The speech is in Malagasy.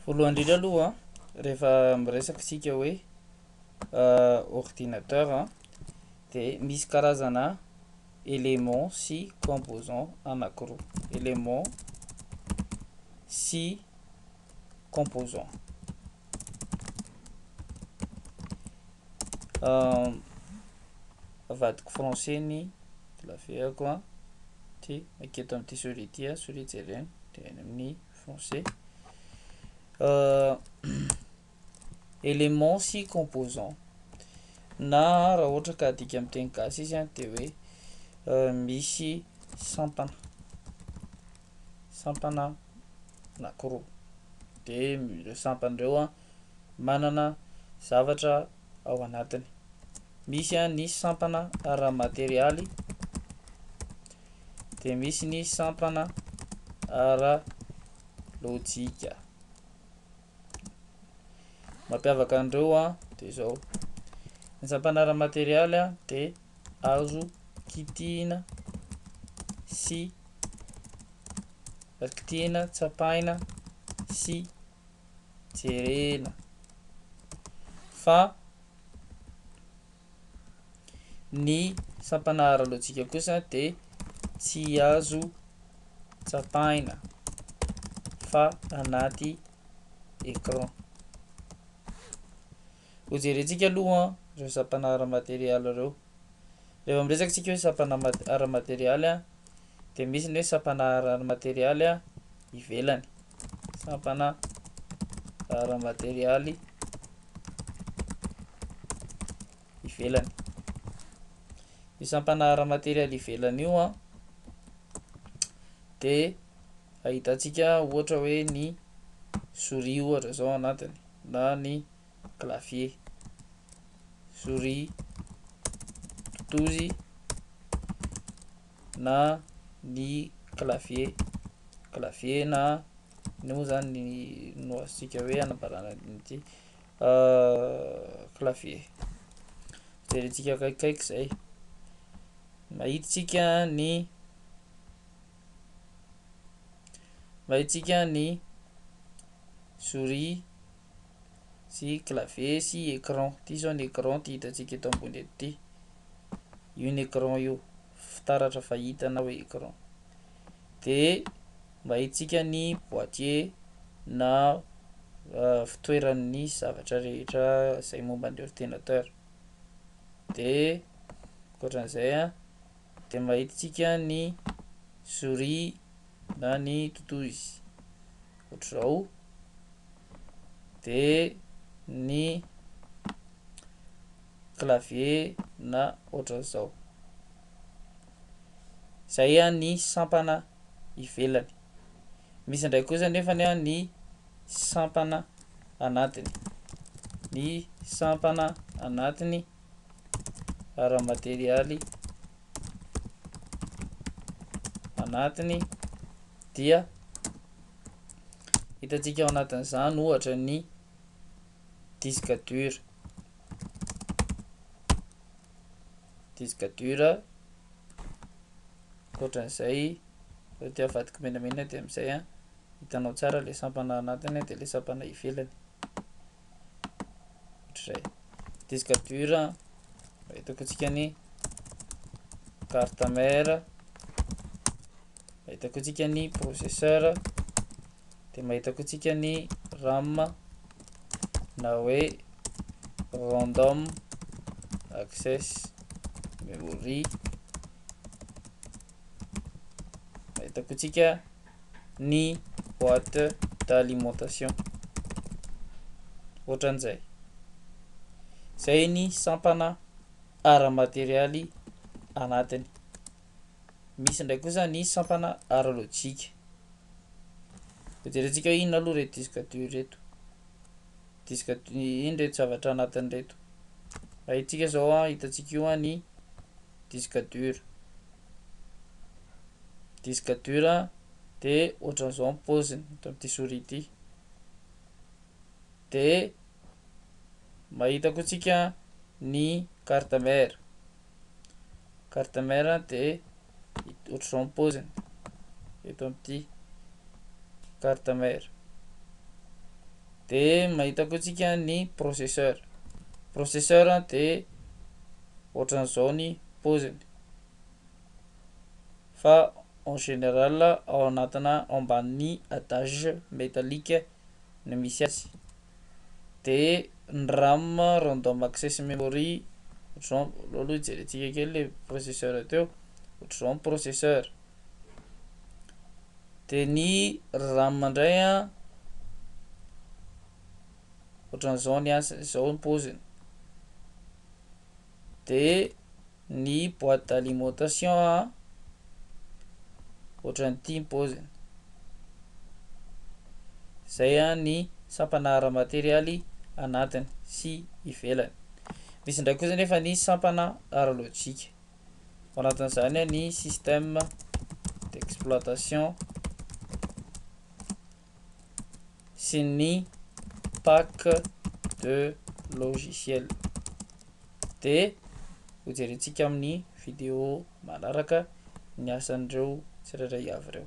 Voalohany indrindra aloha rehefa miresaka isika hoe ordinateur a de misy karazana élément sy composant anankiroa, élément sy composant. Avadiko français ny clavier-ko a, ty aketo amin'ity souris ity a, souris jerena de any amin'ny français. Élément sy composant na raha ohatra ka adika amin'ny teny gasy izy a de hoe misy sampana, sampana anankiroa de ireo sampana ireo a manana zavatra ao anatiny. Misy a ny sampana ara-materialy de misy ny sampana ara-lôjika. Mampiavaka an'ireo a de zao: ny sampana ara-materialy a de azo kitihina sy kitihina, tsapaina sy jerena fa ny sampana ara-lôjika kosa de tsy azo tsapaina fa anaty écran. Ho jerentsika aloha ireo sampana ara-materialy ireo. Rehefa miresaka isika hoe sampana mat- ara-materialy a de misy ny hoe sampana ara-materialy a ivelany, sampana ara-materialy ivelany. Io sampana ara-materialy ivelany io a de ahitantsika ohatra hoe ny souris ohatra zao anatiny na ny clavier, souris totozy na ny clavier, clavier na ino moa zany no azontsika hoe anambarana an'ity clavier. Jerentsika akaikikaiky zay, mahita tsika ny mahita ny souris sy clavier sy écran, ty zao ny écran ty hitantsika eto ambony eto ty, io ny écran io, fitaratra fahita na hoe écran de mahita ny boîtier na fitoeran'ny zavatra rehetra zay momba ny ordinateur de ankoatran'izay a de mahita tsika ny souris na ny totozy ohatr'izao de ny clavier na ohatran'izao. Zay a ny sampana ivelany, misy indray kosa nefany a ny sampana anatiny, ny sampana anatiny ara-materialy anatiny dia hitantsika ao anatin'izany ohatra ny disque dur, disque dur ankoatran'izay raha ty avadiko menamena de am'zay a hitanao tsara le sampana anatiny de le sampana ivelany, ohatr'izay. Disque dur ahitako antsika ny carte mère, ahita koa antsika ny processeur de mahita koa antsika ny RAM na hoe random access memory, mahita koa antsika ny boîte d'alimentation, ohatran'izay. Zay ny sampana ara-materialy anatiny. Misy indray kosa ny sampana ara-lôjika. Ho jerentsika hoe inona aloha reto disque dur reto, disque du- ino reto zavatra anatiny reto. Ahitantsika zao a hitantsika io a ny disque dur, disque dur a de ohatran'izao ny paoziny eto am'ty souris ty de mahita koa tsika ny carte mère, carte mère de ohatr'izao ny paoziny eto am'ty carte mère. De mahita koa tsika ny processeur. Processeur de ohatran'izao ny paoziny, fa en général ao anatina ao ambanin'ny adage métallique no misy azy. De ny RAM, random access memory, ohatr'izao. Aloha jerentsika kely le processeur teo, ohatr'izao ny processeur. De ny RAM indray a, ohatran'izao ny asany, zao ny paoziny. De ny boîte d'alimentation a, ohatran'ity ny paoziny. Zay a ny sampana ara-materialy anatiny sy ivelany. Misy indray kosa nefa ny sampana ara-lojika. Ao anatin'izany a ny système d'exploitation sy ny pack de logiciel. De hojerentsika amin'ny vidéo manaraka ny asan'ireo tsirairay avy ireo.